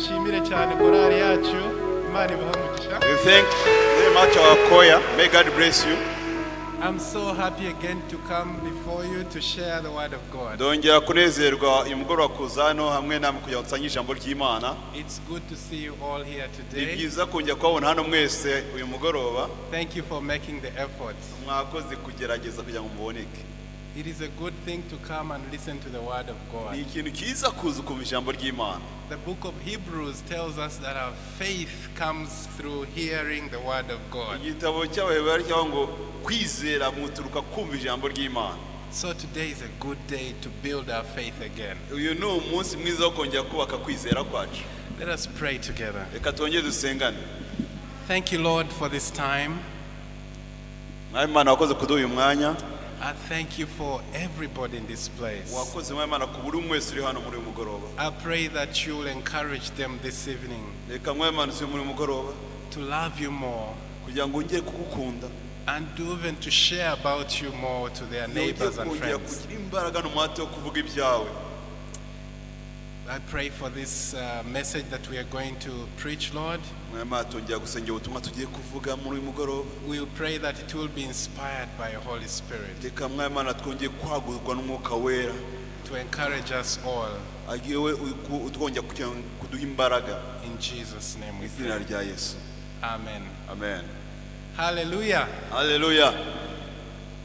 Nshimire cyane korali yacu, Imana ibahe umugisha. We thank very much our choir. May God bless you. I'm so happy again to come before you to share the word of God. Ndongera kunezerwa uyu mugoroba kuza hano hamwe namwe kugira ngo dusange ijambo ry'Imana. It's good to see you all here Ni today. byiza kongera kubabona hano mwese uyu mugoroba. Thank you for making the effort. Mwakoze kugerageza kugira ngo muboneke. It is a good thing to come and listen to the word of Ni God. ikintu cyiza kuza ukumva ijambo ry'Imana. The book of Hebrews tells us that our faith comes through hearing the word of God. Igitabo cy'Abaheburayo cyangwa ngo kwizera muturuka kumva ijambo ry'Imana. So today is a good day to build our faith again. Uyu ni umunsi mwiza wo kongera kubaka kwizera kwacu. Let us pray together. Reka twongere dusengane. Thank you, Lord, for this time. Mwami Imana, wakoze kuduha uyu mwanya. I thank you for everybody in this place. Wakoze, Mwami Imana, ku buri umwe wese uri hano muri uyu mugoroba. I pray that you will encourage them this evening Reka, Mwami Imana, usuye muri uyu mugoroba to love you more kugira ngo wongere kugukunda and to even to share about you more to their wongere neighbors and kongera friends. kugira imbaraga n'umuhate wo kuvuga ibyawe. I pray for this message that we are going to preach, Lord. Mwami Imana, tongera gusengera ubutumwa tugiye kuvuga muri uyu mugoroba. We will pray that it will be inspired by your Holy Spirit Reka, Mwami Imana, twongeye kwagurwa n'Umwuka Wera to encourage us all. agiye we utwongera kugira ngo kuduha imbaraga. In Jesus' name Mu we izina pray. rya Yesu. Amen. Amen. Hallelujah. Haleluya.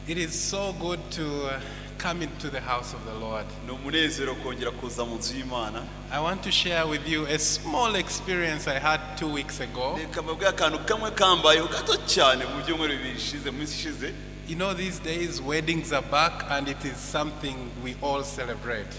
It is so good to come into the house of the Lord. Ni umunezero kongera kuza mu nzu y'Imana. I want to share with you a small experience I had 2 weeks ago. Reka mbabwire akantu kamwe kambayeho gato cyane mu byumweru 2 bishize, mu minsi ishize. These days weddings are back and it is something we all celebrate.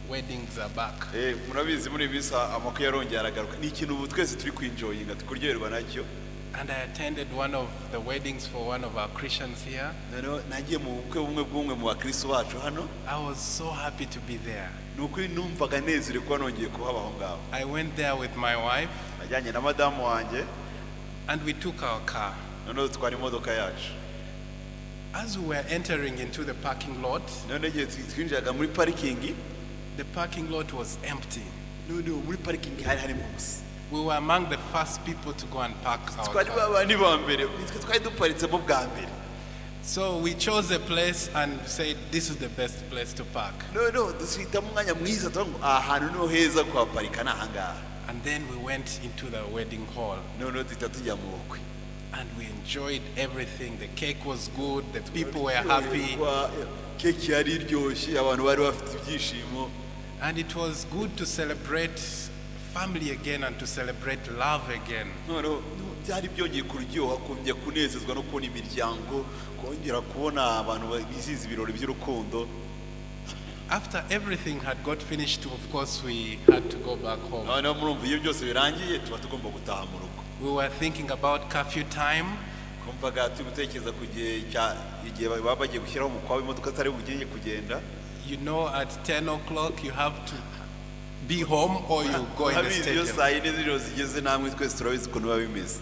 Weddings are back. Murabizi, muri iyi minsi amakwe yarongeye aragaruka, ni ikintu ubu twese turi kwenjoyinga, tukuryoherwa nacyo. And I attended one of the weddings for one of our Christians here. Noneho nagiye mu bukwe bumwe bw'umwe mu bakristo bacu hano. I was so happy to be there. Ni ukuri numvaga nezerewe kuba nongeye kuhaba aho ngaho. I went there with my wife Najyanye na madamu wanjye and we took our car. Noneho dutwara imodoka yacu. As we were entering into the parking lot, Noneho igihe twinjiraga muri parikingi, the parking lot was empty. Noneho muri parikingi hari harimo ubusa. We were among the first people to go and park our Twari car. babandi ba mbere, nitwe twari duparitsemo bwa mbere. So we chose a place and said, "This is the best place to park." Noneho duhitamo umwanya mwiza, turavuga ngo aha hantu niho heza kuhaparika, ni ahangaha. And then we went into the wedding hall Noneho duhita tujya mu bukwe. And we enjoyed everything. The cake was good, the people were happy, Turaryoherwa, keki yari iryoshye, abantu bari bafite ibyishimo. And it was good to celebrate family again and to celebrate love again. Noneho byari byongeye kuryoha kongera kunezezwa no kubona imiryango, kongera kubona abantu bizihiza ibirori by'urukundo. After everything had got finished, of course, we had to go back home. Noneho murumva iyo byose birangiye tuba tugomba gutaha mu rugo. We were thinking about curfew time. Kumvaga turi gutekereza ku gihe cya igihe baba bagiye gushyiraho umukwabo imodoka zitari bugenge kugenda. At 10 o'clock, you have to be home or you go in the Urabizi iyo stadium. saa 4 z'ijoro zigeze, namwe twese turabizi ukuntu biba bimeze.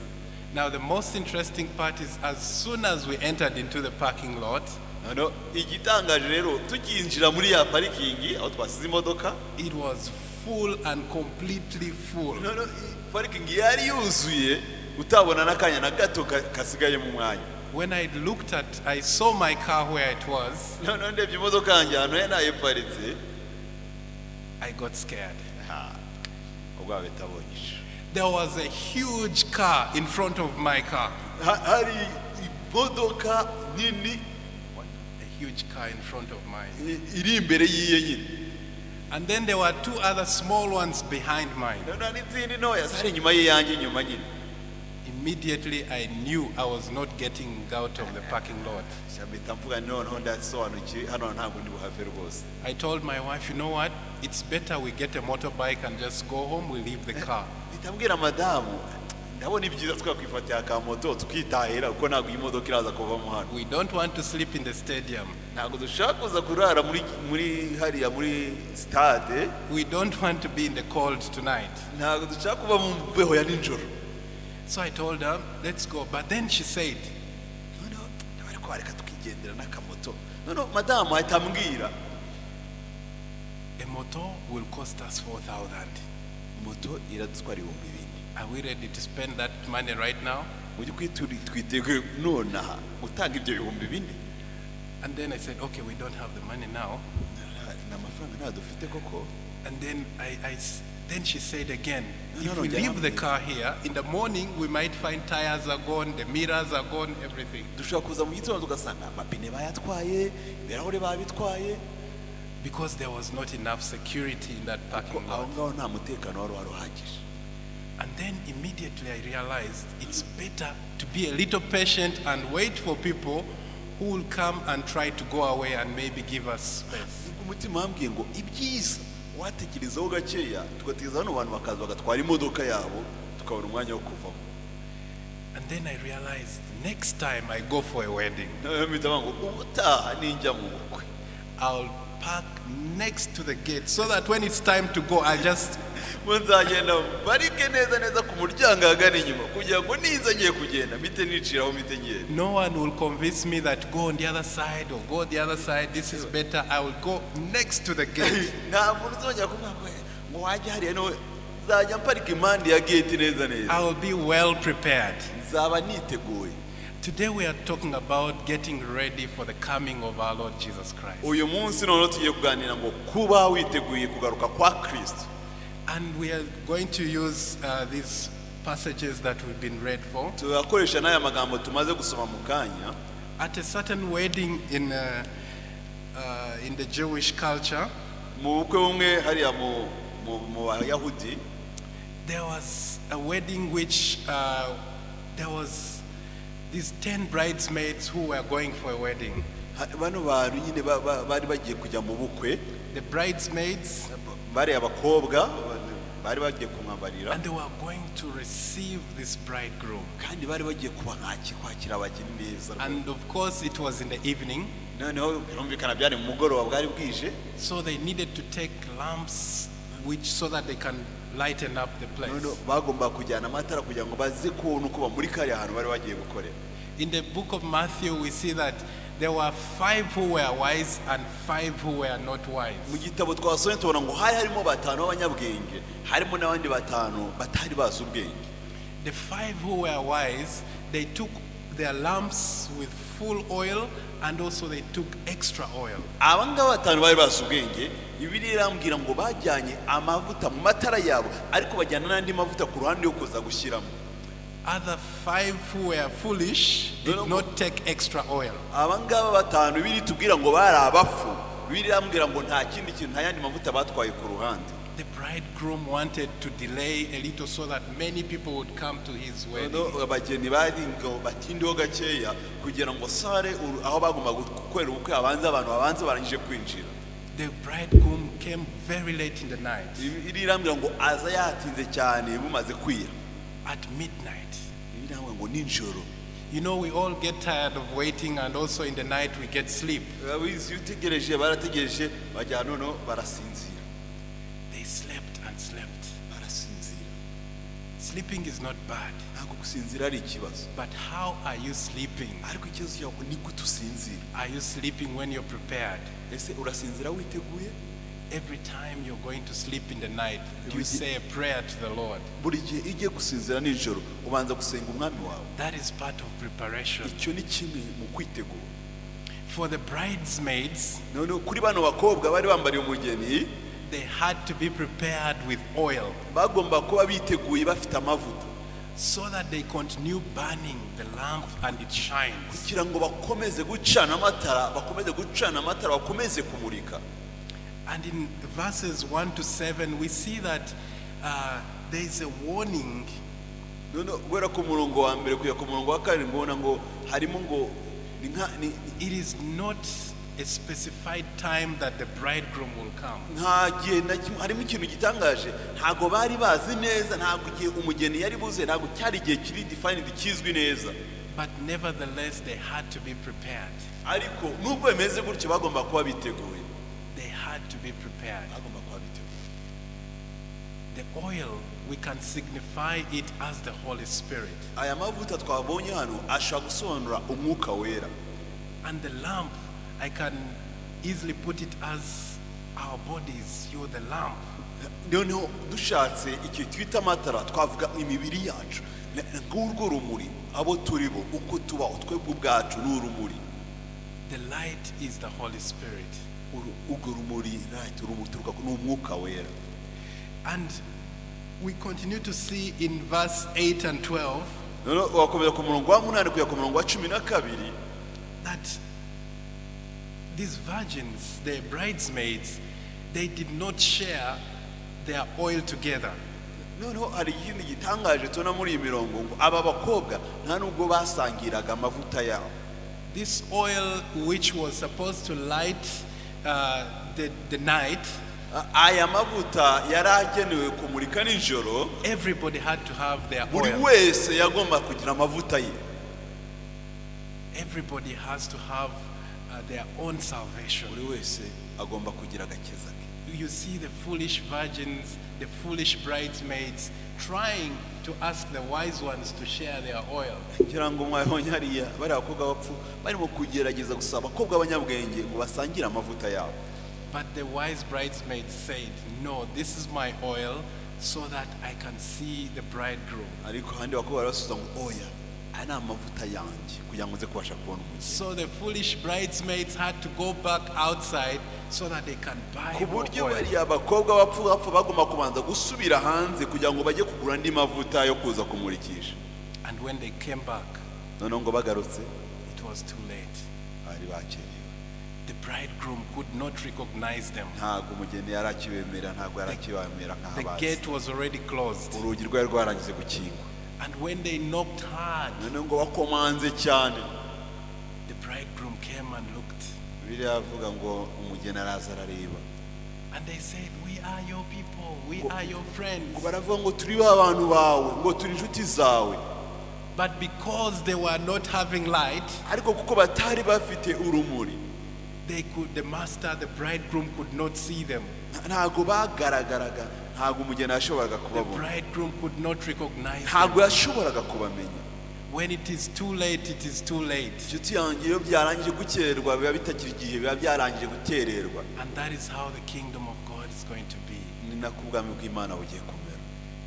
Now, the most interesting part is as soon as we entered into the parking lot, Noneho igitangaje rero, tukinjira muri ya parikingi aho twasize imodoka, it was full and completely full. Noneho parikingi yari yuzuye, utabona n'akanya na gato kasigaye mu mwanya. When I looked at, I saw my car where it was, Noneho ndebye imodoka yanjye ahantu yari nayiparitse, I got scared. Ha, ubwoba bitabonyesha. There was a huge car in front of my car. Hari imodoka nini A huge car in front of mine. Iri imbere y'iye nyine. And then there were two other small ones behind mine. Noneho n'izindi ntoya zari inyuma y'iyanjye inyuma nyine. Immediately I knew I was not getting out of the parking lot. Mpita mvuga noneho ndasobanukiwe, hano ntabwo ndi buhave rwose. I told my wife, "You know what? It's better we get a motorbike and just go home, we leave the car." Mpita mbwira madamu, ndabona ibyiza twakwifatira ka moto tukitahira, kuko ntabwo iyi modoka iraza kuvamo hano. We don't want to sleep in the stadium. Ntabwo dushaka kuza kurara muri hariya muri stade. We don't want to be in the cold tonight. Ntabwo dushaka kuba mu mbeho ya nijoro. So I told her, "Let's go." But then she said, Noneho ariko reka tukigendera n'akamoto. Noneho madamu ahita ambwira, "A motor will cost us 4,000." Moto iradutwara 4000. Are we ready to spend that money right now? Mu by'ukuri turi twiteguye nonaha gutanga ibyo 4000? And then I said, "Okay, we don't have the money now." Ni amafaranga ntayo dufite koko. And then then she said again, No, "If no, no, we leave the Jarambi. Car here, in the morning we might find tires are gone, the mirrors are gone, everything." Dushobora kuza mu gitondo tugasanga amapine bayatwaye, ibirahure babitwaye. Because there was not enough security in that Ko parking aho lot. ngaho nta mutekano wari wari uhagije. And then immediately I realized it's better to be a little patient and wait for people who will come and try to go away and maybe give us space. Ubwo umutima wambwiye ngo ibyiza watekerezaho gakeya tugategereza bano bantu bakaza bagatwara imodoka yabo tukabona umwanya wo kuvamo. And then I realized next time I go for a wedding, Noneho mpita mvuga ngo ubutaha ninjya mu bukwe, I'll park next to the gate so that when it's time to go, I'll just ngo nzagenda mparike neza neza ku muryango ahagana inyuma kugira ngo niza ngiye kugenda mpite niciraho mpite ngenda. No one will convince me that go on the other side or go the other side, this is better. I will go next to the gate. Nta muntu uzongera kuvuga ngo ngo wajya hariya no nzajya mparika impande ya gate neza neza. I will be well prepared. Nzaba niteguye. Today we are talking about getting ready for the coming of our Lord Jesus Christ. Uyu munsi noneho tugiye kuganira ngo kuba witeguye kugaruka kwa Kristo. And we are going to use these passages that we've been read for. Turakoresha n'aya magambo tumaze gusoma mu kanya. At a certain wedding in the Jewish culture, mu bukwe bumwe hariya mu mu mu bayahudi, there was a wedding which there was these 10 bridesmaids who were going for a wedding. Bano bantu nyine bari bagiye kujya mu bukwe. The bridesmaids, Bari abakobwa bari bagiye kumwambarira. and they were going to receive this bridegroom. Kandi bari bagiye kwakira abageni neza rwose. And of course, it was in the evening, Noneho birumvikana byari mu mugoroba bwari bwije. So they needed to take lamps which so that they can lighten up the place. Noneho bagomba kujyana amatara kugira ngo baze kubona uko bamurika hariya hantu bari bagiye gukorera. In the book of Matthew, we see that there were five who were wise and five who were not Mu wise. Gitabo twasomye tubona ngo hari harimo batanu b'abanyabwenge harimo n'abandi batanu batari bazi ubwenge. The five who were wise, they took their lamps with full oil and also they took extra oil. Aba ngaba batanu bari bazi ubwenge, Bibiliya irambwira ngo bajyanye amavuta mu matara yabo ariko bajyana n'andi mavuta ku ruhande yo kuza gushyiramo. Other five who were foolish did No, no. not take extra oil. Aba ngaba batanu Bibiliya itubwira ngo bari abafu, Bibiliya irambwira ngo nta kindi kintu nta yandi mavuta batwaye ku ruhande. The bridegroom wanted to delay a little so that many people would come to his wedding. Noneho abageni bari ngo batindeho gakeya kugira ngo salle aho bagomba gukorera ubukwe habanze abantu babanze barangije kwinjira. The bridegroom came very late in the night, Bibiliya irambwira ngo aza yatinze cyane bumaze kwira. At midnight. Bibiliya irambwira ngo nijoro. We all get tired of waiting, and also in the night we get sleep. Urabizi iyo utegereje barategereje bajya noneho barasinzira. They slept and slept. Barasinzira. Sleeping is not bad, Ntabwo gusinzira ari ikibazo, but how are you sleeping? Ariko ikibazo cyawe ni gute usinzira. Are you sleeping when you're prepared? Ese urasinzira witeguye? Every time you're going to sleep in the night, do you Every say a prayer to the Lord? Buri gihe iyo ugiye gusinzira nijoro ubanza gusenga umwami wawe. That is part of preparation. Icyo ni kimwe mu kwitegura. For the bridesmaids, Noneho kuri bano bakobwa bari bambariye umugeni, they had to be prepared with oil bagomba kuba biteguye bafite amavuta so that they continue burning the lamp and it shines. Kugira ngo bakomeze gucana amatara bakomeze gucana amatara bakomeze kumurika. And in verses 1 to 7, we see that there is a warning. Noneho guhera ku murongo wa mbere kujya ku murongo wa karindwi ubona ngo harimo ngo ni nka ni It is not a specified time that the bridegroom will come. Nta gihe na kimwe harimo ikintu gitangaje ntabwo bari bazi neza ntabwo igihe umugeni yari buze ntabwo cyari igihe kiri defined kizwi neza. But nevertheless, they had to be prepared. Ariko nubwo bimeze gutyo bagomba kuba biteguye. They had to be prepared. Bagomba kuba biteguye. The oil, we can signify it as the Holy Spirit. Aya mavuta twabonye hano ashobora gusobanura umwuka wera. And the lamp, I can easily put it as our bodies. You're the lamp. Noneho dushatse icyo twita amatara, twavuga imibiri yacu. Ngurwo rumuri, abo turi bo, uko tubaho, twebwe ubwacu ni urumuri. The light is the Holy Spirit. Urwo rumuri, light, urumuri turuka ni Umwuka Wera. And we continue to see in verse 8 and 12 Noneho wakomeza ku murongo wa 8 kujya ku murongo wa 12 that these virgins, the bridesmaids, they did not share their oil together. Noneho hari ikindi gitangaje tubona muri iyi mirongo, ngo aba bakobwa nta nubwo basangiraga amavuta yabo. This oil, which was supposed to light the night, Aya mavuta yari agenewe kumurika nijoro, everybody had to have their buri oil. wese yagomba kugira amavuta ye. Everybody has to have their own salvation. Buri wese agomba kugira agakiza ke. You see the foolish virgins, the foolish bridesmaids trying to ask the wise ones to share their oil. Ngira ngo mwabonye hariya bariya bakobwa bapfu barimo kugerageza gusaba abakobwa b'abanyabwenge ngo basangire amavuta yabo. But the wise bridesmaids said, "No, this is my oil so that I can see the bridegroom." Ariko ahandi bakobwa barabasubiza ngo oya, aya ni amavuta yanjye kugira ngo nze kubasha kubona umugeni. So the foolish bridesmaids had to go back outside so that they can buy Ku more buryo oil. bariya bakobwa bapfu bapfa bagomba kubanza gusubira hanze kugira ngo bajye kugura andi mavuta yo kuza kumurikisha. And when they came back, Noneho ngo bagarutse, it was too late. Bari bakerewe. The bridegroom could not recognize them. Ntabwo umugeni yari akibemera, ntabwo yari akibamera The nk'abazi. gate was already closed. Urugi rwari rwarangije gukingwa. And when they knocked hard, Noneho ngo bakomanze cyane, the bridegroom came and looked. Bibiliya avuga ngo umugeni araza arareba. And they said, "We are your people, we are your friends." Ngo baravuga ngo turi ba bantu bawe, ngo turi inshuti zawe. But because they were not having light, Ariko kuko batari bafite urumuri, the master, the bridegroom could not see them. Ntabwo bagaragaraga, ntabwo umugeni yashoboraga The kubabona. bridegroom could not recognize them. Ntabwo yashoboraga kubamenya. When it is too late, it is too late. Inshuti yanjye, iyo byarangije gukererwa biba bitakiri igihe, biba byarangije gukererwa. And that is how the kingdom of God is going to be. Ni nako ubwami bw'Imana bugiye kumera.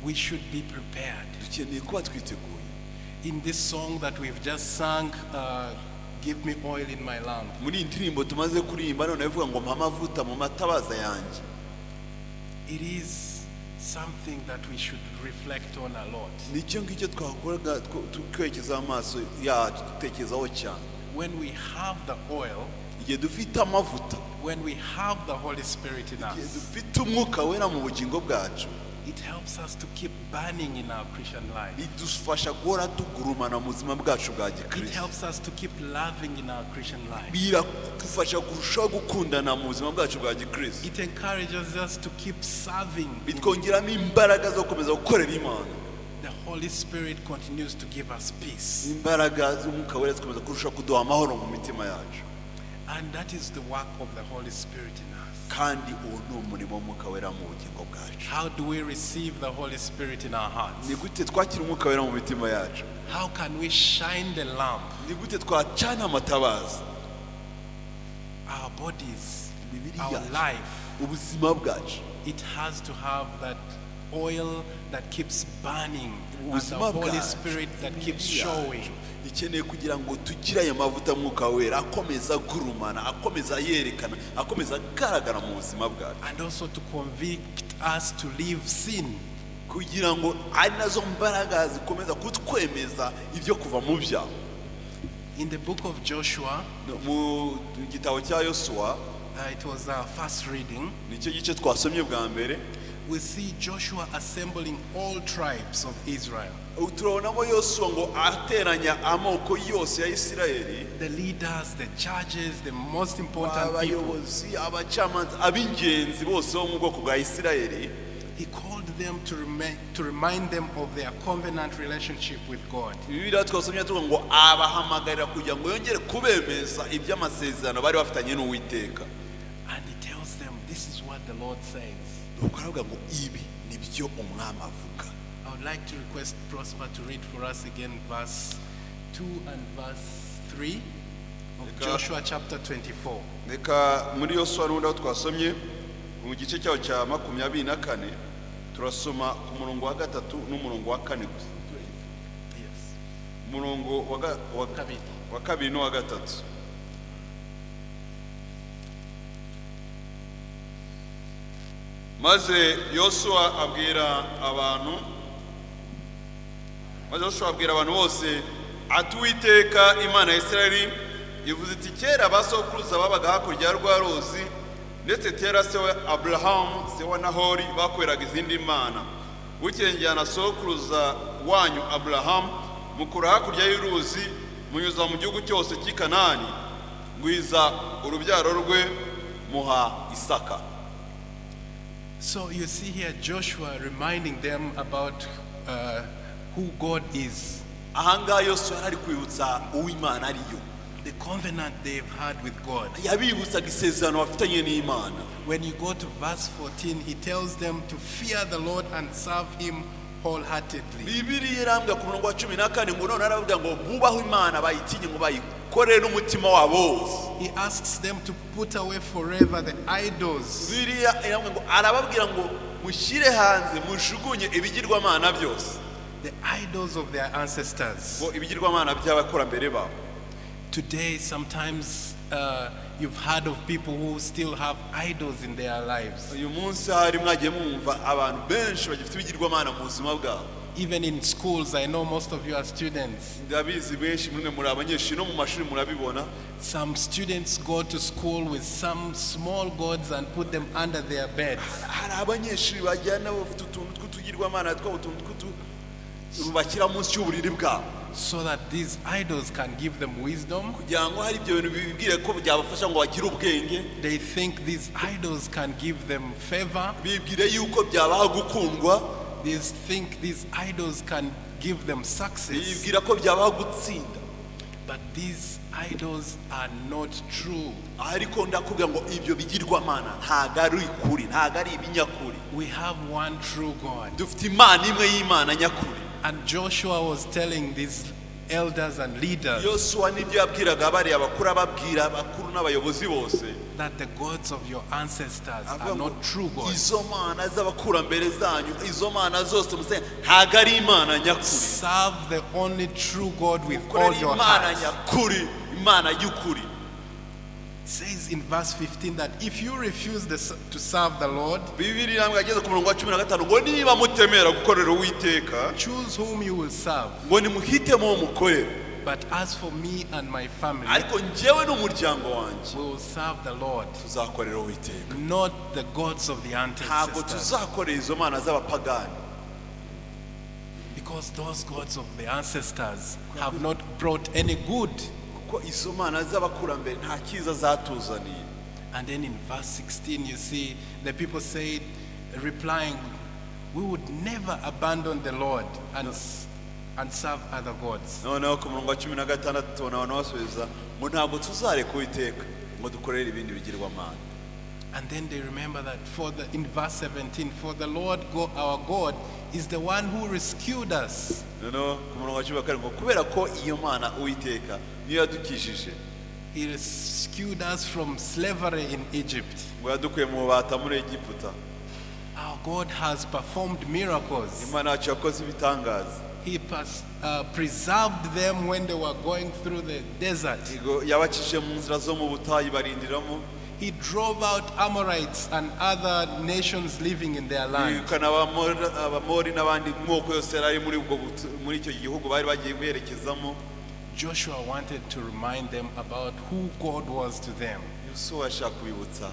We should be prepared. Dukeneye kuba twiteguye. In this song that we've just sung, "Give Me Oil in My Lamp," Muri iyi ndirimbo tumaze kuririmba none ivuga ngo mpa amavuta mu matabaza yanjye, it is something that we should reflect on a lot. Nicyo ngicyo twakoraga twerekezaho amaso yacu, dutekerezaho cyane. When we have the oil, Igihe dufite amavuta, when we have the Holy Spirit in igihe us, dufite Umwuka Wera mu bugingo bwacu, it helps us to keep burning in our Christian life. Bidufasha guhora tugurumana mu buzima bwacu bwa It gikristo. helps us to keep loving in our Christian life. Biradufasha kurushaho gukundana mu buzima bwacu bwa gikristo. It encourages us to keep serving. Bitwongeramo imbaraga zo gukomeza gukorera Imana. The Holy Spirit continues to give us peace. Imbaraga z'Umwuka Wera zikomeza kurushaho kuduha amahoro mu mitima yacu. And that is the work of the Holy Spirit in us. Kandi uwo ni umurimo w'Umwuka Wera mu bugingo bwacu. How do we receive the Holy Spirit in our hearts? Ni gute twakira Umwuka Wera mu mitima yacu? How can we shine the lamp? Ni gute twacana amatabaza? Our bodies, Imibiri our yacu, life, ubuzima bwacu, it has to have that oil that keeps burning and the ubuzima Holy bwacu, Spirit that keeps imibiri yacu, showing. ikeneye kugira ngo tugire ayo mavuta, Mwuka Wera akomeza agurumana, akomeza yerekana, akomeza agaragara mu buzima bwacu. And also to convict us to leave sin. Kugira ngo ari nazo mbaraga zikomeza kutwemeza ibyo kuva mu byaha. In the book of Joshua, Mu gitabo cya Yosuwa, it was our first reading, nicyo gice twasomye bwa mbere, we see Joshua assembling all tribes of Israel, turabonamo Yosuwa ngo ateranya amoko yose ya Isirayeli, the leaders, the judges, the most important people. Abayobozi, abacamanza, ab'ingenzi bose bo mu bwoko bwa Isirayeli. He called them to remind them of their covenant relationship with God. Bibiliya twasomye tuvuga ngo abahamagarira kugira ngo yongere kubemeza iby'amasezerano bari bafitanye n'Uwiteka. And he tells them, "This is what the Lord says." Nuko aravuga ngo ibi ni byo umwami avuga. I would like to request Prosper to read for us again verse 2 and verse 3 of Joshua chapter 24. Reka muri Yosuwa n'ubundi aho twasomye. Mu gice cyaho cya 24, turasoma ku murongo wa gatatu n'umurongo wa kane gusa. Yes. Umurongo Kabiri. wa kabiri n'uwa gatatu. Maze Yosuwa abwira abantu bose ati: "Uwiteka Imana ya Isirayeli ivuze iti: Kera ba sokuruza babaga hakurya ya rwa ruzi, ndetse Tera se wa Aburahamu, se wa Nahori, bakoreraga izindi mana. Bukeye njyana sokuruza wanyu Aburahamu, mukura hakurya y'uruzi, munyuza mu gihugu cyose cy'i Kanani, ngwiza urubyaro rwe, muha Isaka." So you see here Joshua reminding them about who God is, Ahangaha Yosuwa yari ari kwibutsa uw'Imana ariyo. the covenant they've had with God. Yabibutsaga isezerano bafitanye n'Imana. When you go to verse 14, he tells them to fear the Lord and serve him wholeheartedly. Bibiliya irambwira ku murongo wa 14 ngo none aravuga ngo bubahe Imana, bayitinye, ngo bayikorere n'umutima wabo wose. He asks them to put away forever the idols Bibiliya irambwira ngo arababwira ngo mushyire hanze, mujugunye ibigirwamana byose, the idols of their ancestors. ngo ibigirwamana by'abakurambere babo. Today, sometimes you've heard of people who still have idols in their lives. Uyu munsi hari mwagiye mwumva abantu benshi bagifite ibigirwamana mu buzima bwabo. Even in schools, I know most of you are students. Ndabizi benshi mwe muri abanyeshuri, no mu mashuri murabibona. Some students go to school with some small gods and put them under their beds. Hari abanyeshuri bajyana bafite utuntu tw'utugirwamana twabo, utuntu tw'utu bashyira munsi y'uburiri bwabo, So that these idols can give them wisdom. Kugira ngo hari ibyo bintu bibwire ko byabafasha ngo bagire ubwenge. They think these idols can give them favor. Bibwire yuko byabaha gukundwa. They think these idols can give them success. Bibwira ko byabaha gutsinda. But these idols are not true. Ariko ndakubwira ngo ibyo bigirwamana ntabwo ari ukuri, ntabwo ari ibinyakuri. We have one true God. Dufite Imana imwe y'Imana nyakuri. And Joshua was telling these elders and leaders Yosuwa nibyo yabwiraga bariya bakuru, ababwira abakuru n'abayobozi bose that the gods of your ancestors avuga are ngo not true gods. izo mana z'abakurambere zanyu, izo mana zose musenga, ntabwo ari Imana nyakuri. Serve the only true God with all Korera your Imana heart. nyakuri, Imana y'ukuri. It says in verse 15 that if you refuse to serve the Lord, Bibiliya irambwira ageze ku murongo wa 15 ngo niba mutemera gukorera Uwiteka, choose whom you will serve. ngo nimuhitemo uwo mukorera. But as for me and my family, Ariko njyewe n'umuryango wanjye, we will serve the Lord, tuzakorera Uwiteka, not the gods of the ntabwo ancestors. tuzakorera izo mana z'abapagani. Because those gods of the ancestors have not brought any good. Kuko izo mana z'abakurambere nta cyiza zatuzaniye. And then in verse 16, you see the people said, replying, "We would never abandon the Lord and serve other gods." Noneho ku murongo wa 16 tubona abantu basubiza ngo ntabwo tuzareka Uwiteka ngo dukorere ibindi bigirwamana. And then they remember that in verse 17, "For the Lord God, our God is the one who rescued us Noneho ku murongo wa 17 ngo kubera ko iyo Mana Uwiteka niyo yadukijije, He rescued us from slavery in Egypt. Ngo yadukuye mu bubata muri Egiputa. Our God has performed miracles. Imana yacu yakoze ibitangaza. He preserved them when they were going through the desert. Yego, yabacishije mu nzira zo mu butayu, ibarindiramo. He drove out Amorites and other nations living in their land. Yirukana Abamori n'abandi moko yose yari ari muri icyo gihugu bari bagiye berekezamo. Joshua wanted to remind them about who God was to them. Yosuwa yashaka kubibutsa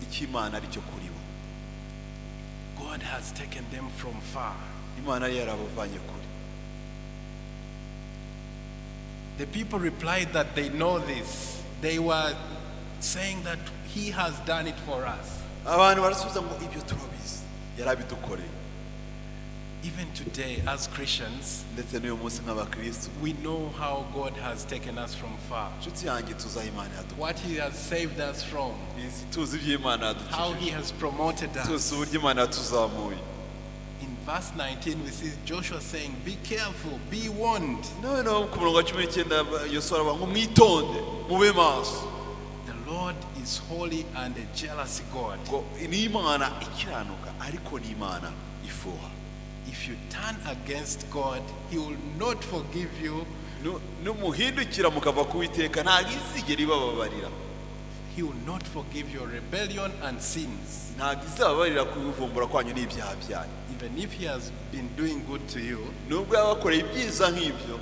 icyo Imana ari cyo kuri bo. God has taken them from far. Imana yari yarabavanye kure. The people replied that they know this. They were saying that He has done it for us. Abantu barasubiza ngo ibyo turabizi, yarabidukoreye. Even today, as Christians, Ndetse n'uyu munsi nk'abakristo, we know how God has taken us from far, inshuti yanjye, tuzi aho Imana yadukuye, what He has saved us from, tuzi ibyo Imana how yadukijije, He has promoted us. Tuzi uburyo Imana yatuzamuye. In verse 19, we see Joshua saying, "Be careful, be warned." Noneho ku murongo wa 19 Yosuwa aravuga ngo mwitonde, mube maso. The Lord is is holy and a jealous God. Ngo ni Imana ikiranuka, ariko ni Imana ifuha. If you turn against God, He will not forgive you. Numuhindukira mukava ku Witeka, ntabwo izigera ibababarira. He will not forgive your rebellion and sins. Ntabwo izababarira kubivumbura kwanyu n'ibyaha byanyu. Even if He has been doing good to you, Nubwo yabakoreye ibyiza nk'ibyo,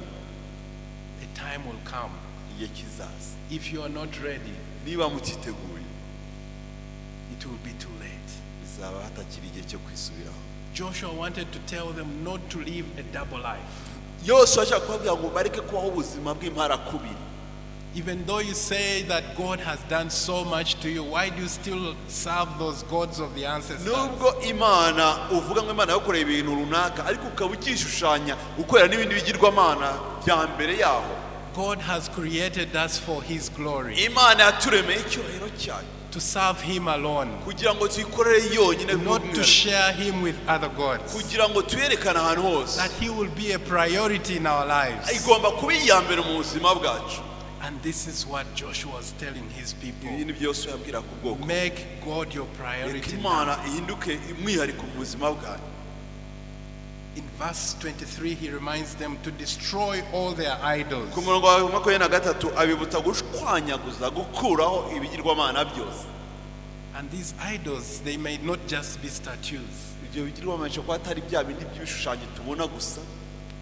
a time will come. igihe kizaza. If you are not ready, Niba mutiteguye, it will be too late. bizaba hatakiri igihe cyo kwisubiraho. Joshua wanted to tell them not to live a double life. Yose ashaka kubabwira ngo bareke kubaho ubuzima bw'imparakubiri. Even though you say that God has done so much to you, why do you still serve those gods of the ancestors? Nubwo Imana uvuga ngo Imana yakoreye ibintu runaka, ariko ukaba ukishushanya ukorera n'ibindi bigirwamana bya mbere yaho. God has created us for His glory, Imana yaturemeye icyubahiro cyayo, to serve Him alone, kugira ngo tuyikorere yonyine, not to share Him with other gods. kugira ngo tuyerekane ahantu hose. That He will be a priority in our lives. Igomba kuba iya mbere mu buzima bwacu. And this is what Joshua was telling his people. Ibi ni byose yabwira ku bwoko. Make God your Reka priority now. Imana ihinduke umwihariko mu buzima bwanyu. In verse 23, he reminds them to destroy all their idols. Ku murongo wa 23 abibutsa gushwanyaguza, gukuraho ibigirwamana byose. And these idols, they may not just be statues. Ibyo bigirwamana bishobora kuba atari bya bindi by'ibishushanyo tubona gusa.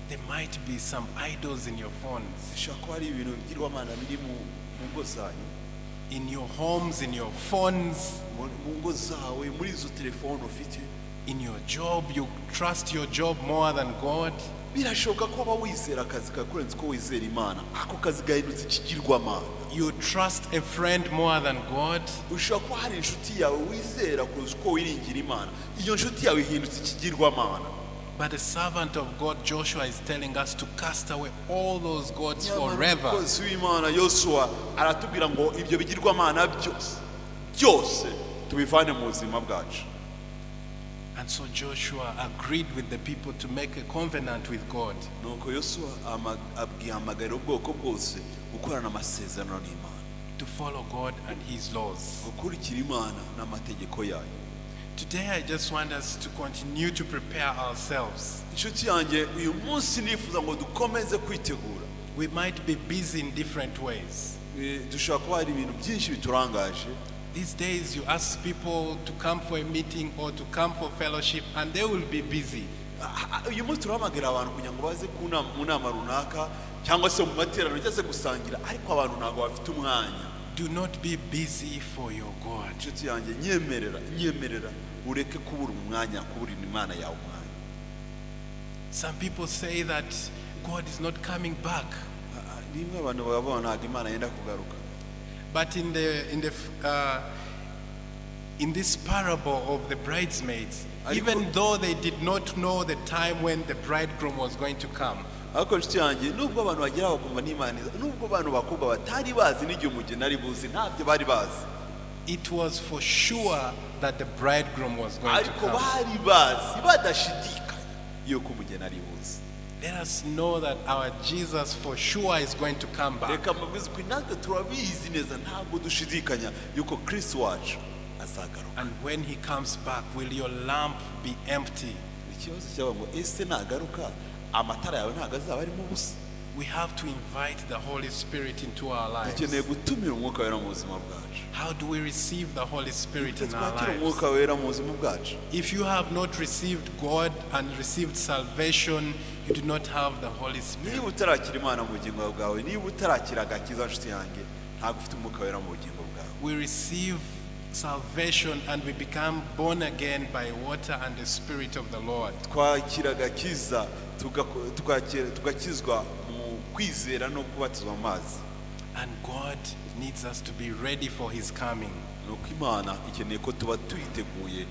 There might be some idols in your phones, Bishobora kuba ari ibintu bigirwamana biri mu ngo zanyu, in your homes, in your phones, mu ngo zawe, muri izo telefone ufite. In your job. You trust your job more than God. Birashoboka ko waba wizera akazi kawe kurenza uko wizera Imana, ako kazi gahindutse ikigirwamana. You trust a friend more than God. Ushobora kuba hari inshuti yawe wizera kuruta uko wiringira Imana, iyo nshuti yawe ihindutse ikigirwamana. But the servant of God, Joshua, is telling us to cast away all those gods Nyamara forever. umukozi w'Imana Yosuwa aratubwira ngo ibyo bigirwamana byose byose tubivane mu buzima bwacu. And so Joshua agreed with the people to make a covenant with God. Nuko Yosuwa abwihamagarira ubwoko bwose gukorana amasezerano n'Imana, To follow God and His laws. gukurikira Imana n'amategeko yayo. Today, I just want us to continue to prepare ourselves. Inshuti yanjye, uyu munsi nifuza ngo dukomeze kwitegura. We might be busy in different ways. Dushobora kuba hari ibintu byinshi biturangaje. These days, you ask people to come for a meeting or to come for fellowship, and they will be busy. Ah, uyu munsi turahamagarira abantu kugira ngo baze mu nama runaka cyangwa se mu materaniro cyangwa se gusangira, ariko abantu ntabwo bafite umwanya. Do not be busy for your God. Inshuti yanjye, nyemerera, nyemerera ureke kubura umwanya, kuburira Imana yawe umwanya. Some people say that God is not coming back. Ah, rimwe abantu bavuga ntabwo Imana yenda kugaruka. But in this parable of the bridesmaids, even though they did not know the time when the bridegroom was going to come, Ariko inshuti yanjye, nubwo abantu bagera bakumva n'Imana iza, nubwo abantu bakobwa batari bazi n'igihe umugeni ari buze, ntabyo bari bazi, it was for sure that the bridegroom was going to ariko come. bari bazi badashidikanya yuko umugeni ari buze. Let us know that our Jesus for sure is going to come back. Reka mbabwize ukuri, natwe turabizi neza, ntabwo dushidikanya yuko Kristo wacu azagaruka. And when he comes back, will your lamp be empty? Ikibazo cyaba ngo ese nagaruka amatara yawe ntabwo azaba arimo ubusa? We have to invite the Holy Spirit into our lives. Dukeneye gutumira Umwuka Wera mu buzima bwacu. How do we receive the Holy Spirit in our Twakira lives? Umwuka Wera mu buzima bwacu. If you have not received God and received salvation, you do not have the Holy Spirit. Niba utarakira Imana mu bugingo bwawe, niba utarakira agakiza, nshuti yanjye, ntabwo ufite Umwuka Wera mu bugingo bwawe. We receive salvation and we become born again by water and the Spirit of the Lord. Twakira agakiza, tugakizwa mu kwizera no kubatizwa mu mazi. And God needs us to be ready for His coming. Ni uko Imana ikeneye ko tuba tuyiteguye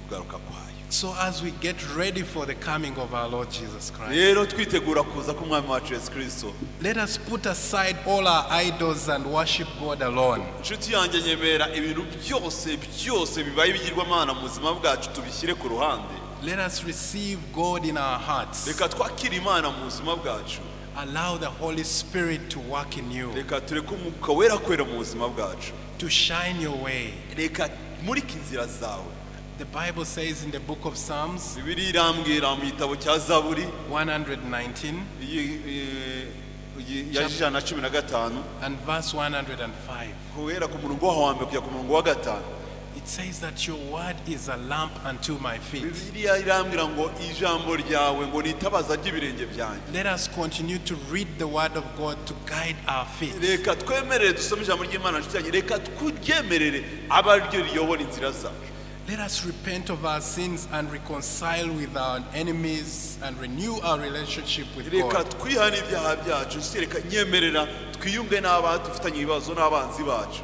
kugaruka kwayo. So as we get ready for the coming of our Lord Jesus Christ, Rero twitegura kuza k'Umwami wacu Yesu Kirisito, let us put aside all our idols and worship God alone. Inshuti yanjye, nyemera ibintu byose byose bibaye ibigirwamana mu buzima bwacu tubishyire ku ruhande. Let us receive God in our hearts Reka twakire Imana mu buzima bwacu, Allow the Holy Spirit to work in you, Reka tureke Umwuka Wera kwera mu buzima bwacu, to shine your way. Reka murike inzira zawe. The Bible says in the book of Psalms Bibiliya irambwira mu gitabo cya Zaburi 119 ya 115 and verse 105. Guhera ku murongo wa mbere kujya ku murongo wa gatanu. It says that your word is a lamp unto my feet. Bibiliya irambwira ngo ijambo ryawe ngo ni itabaza ry'ibirenge byanjye. Let us continue to read the word of God to guide our feet. Reka twemerere dusome ijambo ry'Imana, nshuti yanjye, reka turyemerere abe ariryo riyobora inzira zacu. Let us repent of our sins and reconcile with our enemies and renew our relationship with Reka God. twihane ibyaha byacu, nshuti, reka nyemerera twiyunge n'aba dufitanye ibibazo n'abanzi bacu.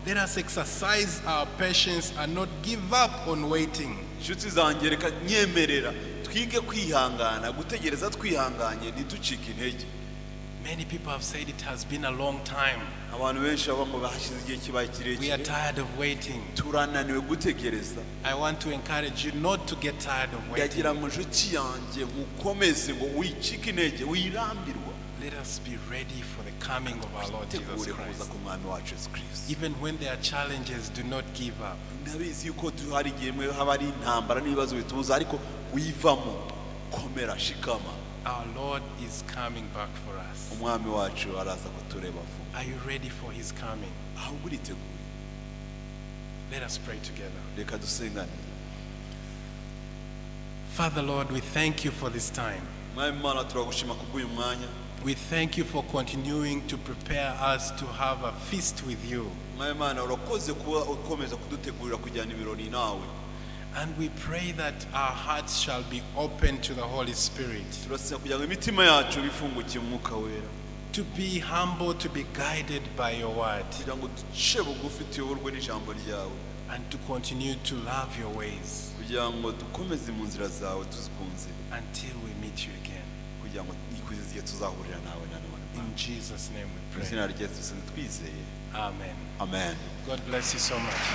Let us exercise our patience and not give up on waiting. Inshuti zanjye, reka nyemerera twige kwihangana, gutegereza twihanganye, ntiducike intege. Many people have said it has been a long time. Abantu benshi baba ngo hashize igihe kibaye We are kirekire. tired of waiting. Turananiwe gutegereza. I want to encourage you not to get tired of waiting. Ndagira ngo, nshuti yanjye, ngukomeze ngo wicike intege, wirambirwa. Let us be ready for the coming of our Lord Jesus Tegure kuza Christ. ku Mwami wacu Yesu Kirisito. Even when there are challenges, do not give up. Ndabizi yuko hari igihe mwe haba ari intambara n'ibibazo bitubuza, ariko wivamo, komera, shikama. Our Lord is coming back for us. Umwami wacu araza kutureba vuba. Are you ready for his coming? Ahubwo uriteguye? Let us pray together. Reka dusengane. Father, Lord, we thank you for this time. Mwami Imana, turagushima kubw'uyu mwanya. We thank you for continuing to prepare us to have a feast with you. Mwami Imana, urakoze kuba ukomeza kudutegurira kujyana ibirori nawe. And we pray that our hearts shall be open to the Holy Spirit, Turasenga kugira ngo imitima yacu bifungukiye Umwuka Wera, to be humble, to be guided by your word, kugira ngo duce bugufi tuyoborwe n'ijambo ryawe, and to continue to love your ways kugira ngo dukomeze mu nzira zawe tuzikunze, until we meet you again. Kugira ngo kugeza igihe tuzahurira nawe nanone. In Jesus' name we Mu pray. izina rya Yesu twizeye. Amen. Amen. God bless you so much.